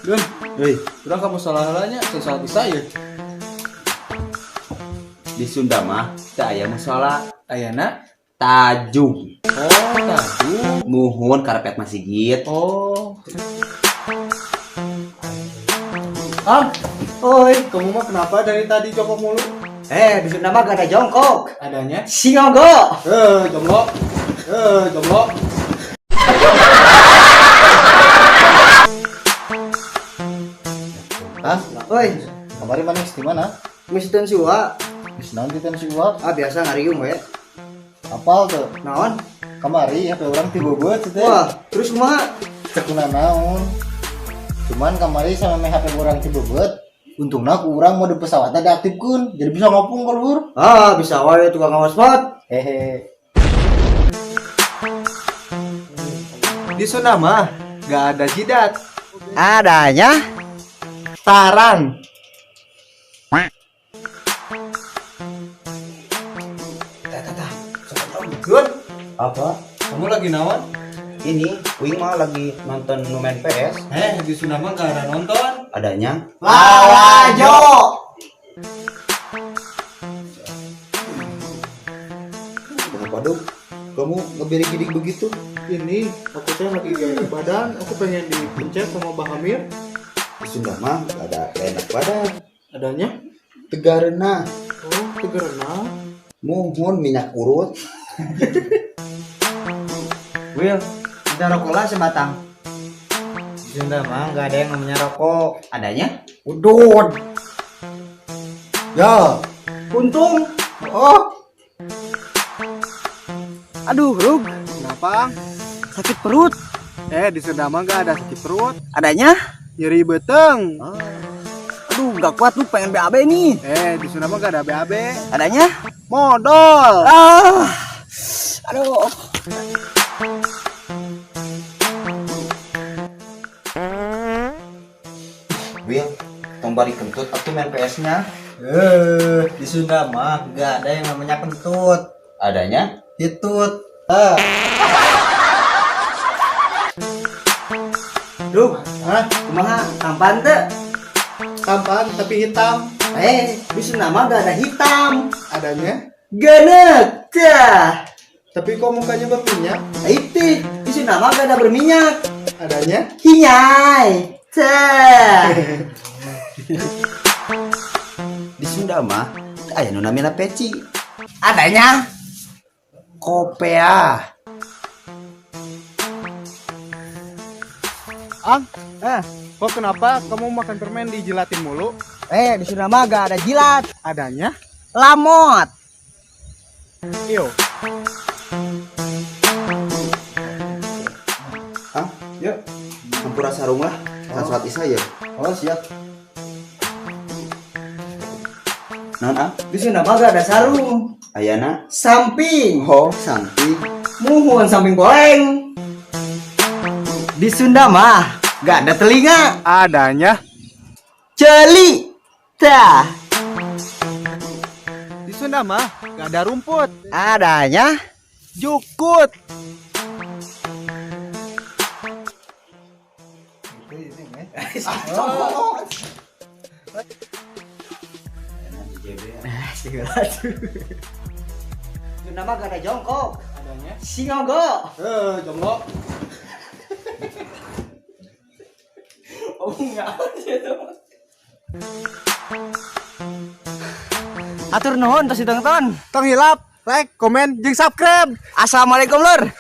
Dun, Hei, urang kamu salah nya, salah bisa ya. Di Sunda mah teu aya musola. Ayana? Tajug. Oh, tajug. Muhun karpet masjid. Oh. Am, oi, kamu mah kenapa dari tadi jongkok mulu? Eh, di Sunda mah gak ada jongkok. Adanya? Singogo. Eh, jomblo. Eh, jomblo. Hah? Oi, Kamari mana di mana? Misten siwa. Geus naon titen siwa? Ah, biasa ngariung we. Apal tuh. Naon? Kamari HP urang tibebeut teh. Wah, terus kumaha? Teu naon. Cuman kamari sama meh HP urang tibebeut, untungna ku urang mode pesawatnya diaktifkeun, jadi bisa ngopung ka luhur. Ah, bisa wae tukang hotspot. Hehe. Di Sunda mah gak ada jidat. Adanya Tarang. Dun, Apa? Kamu lagi naon? Ini, Uing mah lagi nonton nu main PS. Eh, di Sunda mah gak ada nonton. Adanya lalajo. Kenapa dong? Kamu ngebirik-birik begitu? Ini, aku teh lagi gak enak badan, aku pengen dipencet sama Bah Amir. Di Sunda mah gak ada gak enak badan. Adanya? Tegarena. Oh, tegerena. Muhun minyak urut. Will, minta rokok lah sebatang. Di Sunda mah gak ada yang namanya rokok. Adanya? Udud. Ya. Untung. Oh, Aduh, Rug, Kenapa? Ang? Sakit perut. Eh, di Sunda mah gak ada sakit perut. Adanya? Nyeri beteng. Aduh, gak kuat lu pengen BAB nih. Eh, di Sunda mah gak ada BAB. Adanya? Modal. Ah. Aduh. Will, tong bari kentut atuh main PS-nya. Eh, di Sunda mah gak ada yang namanya kentut. Adanya? Hitut. Ah. Duh, Hah? kumaha tampan teu? Tampan tapi hitam. Eh, di Sunda mah gak ada hitam. Adanya? Genek. Tah. Tapi kok mukanya berminyak? Itu, di Sunda mah gak ada berminyak. Adanya? Hinyai. Tah. Di Sunda mah teu aya nu namina peci. Adanya? Kopea. Ang, Eh, kok kenapa kamu makan permen dijilatin mulu? eh, di Sunda mah gak ada jilat. Adanya? Lamot. Iyo. Hah? Yuk. Hampura sarung lah. Kan sholat isya ya. Oh, siap. Naon ah? Di Sunda mah gak ada sarung. Ayana? Samping. Oh, samping. Muhun samping boleng. Di Sunda mah gak ada telinga. Adanya? Celi. Tah. Di Sunda mah gak ada rumput. Adanya? Jukut. Sunda mah gak ada jongkok. Adanya? Singogo. Eh, jomblo. Oh, enggak itu. Atur nuhun tos ditonton. Tong hilap, like, komen, jeung subscribe. Assalamualaikum lur.